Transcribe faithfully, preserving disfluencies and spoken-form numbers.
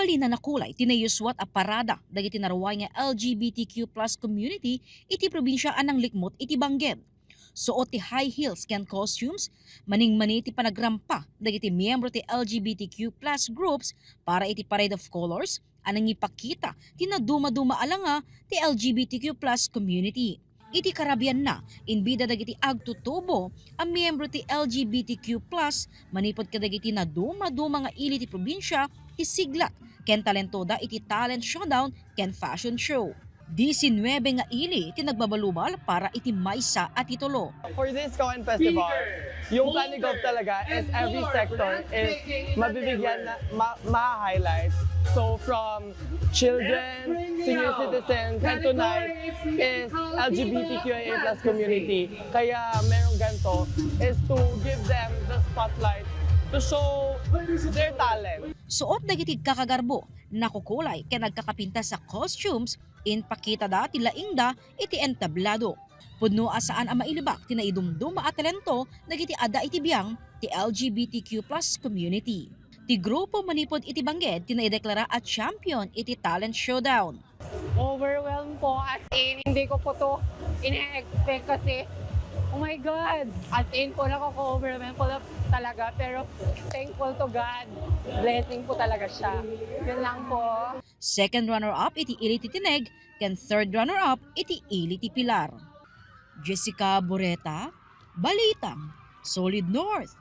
Halin a nakulay ti nayuswat a parada dagiti naruay nga L G B T Q plus community iti probinsia a nanglikmot iti bangged. Suot ti high heels ken costumes, maningmani ti panagrampa dagiti miyembro ti L G B T Q plus groups para iti Parade of Colors a nangipakita ti nadumaduma a langa ti L G B T Q plus community. Iti karabianna, inbida dagiti agtutubo a miyembro ti L G B T Q plus manipud kadagiti nadumaduma nga ili ti probinsia ti siglat ken talentoda iti talent showdown ken fashion show. Disinnuebe nga ili ti nagbabalubal para iti maysa a titulo. For this Kawan Festival, yung Planigov talaga is every sector is mabibigyan na ma, ma-highlight. So from children, senior citizens, and tonight is L G B T Q I A plus community. Kaya merong ganito is to give them the spotlight to show their talent. Suot dagiti kakagarbo, nakukulay ken nagkakapintas a costumes, inpakitada ti laingda iti entablado. Pudno a saan a mailibak ti naidumduma a talento dagiti adda iti biang ti L G B T Q plus community. Ti grupo manipud iti bangged ti naideklara a champion iti talent showdown. Overwhelmed po, as in, hindi ko po to ine-expect kasi, oh my God, as in po, nakaka-overwhelm po talaga, pero thankful to God, blessing po talaga siya. Yun lang po. Second runner-up iti ili ti Tineg ken third runner-up iti ili ti Pilar. Jessica Boreta, Balitang Solid North.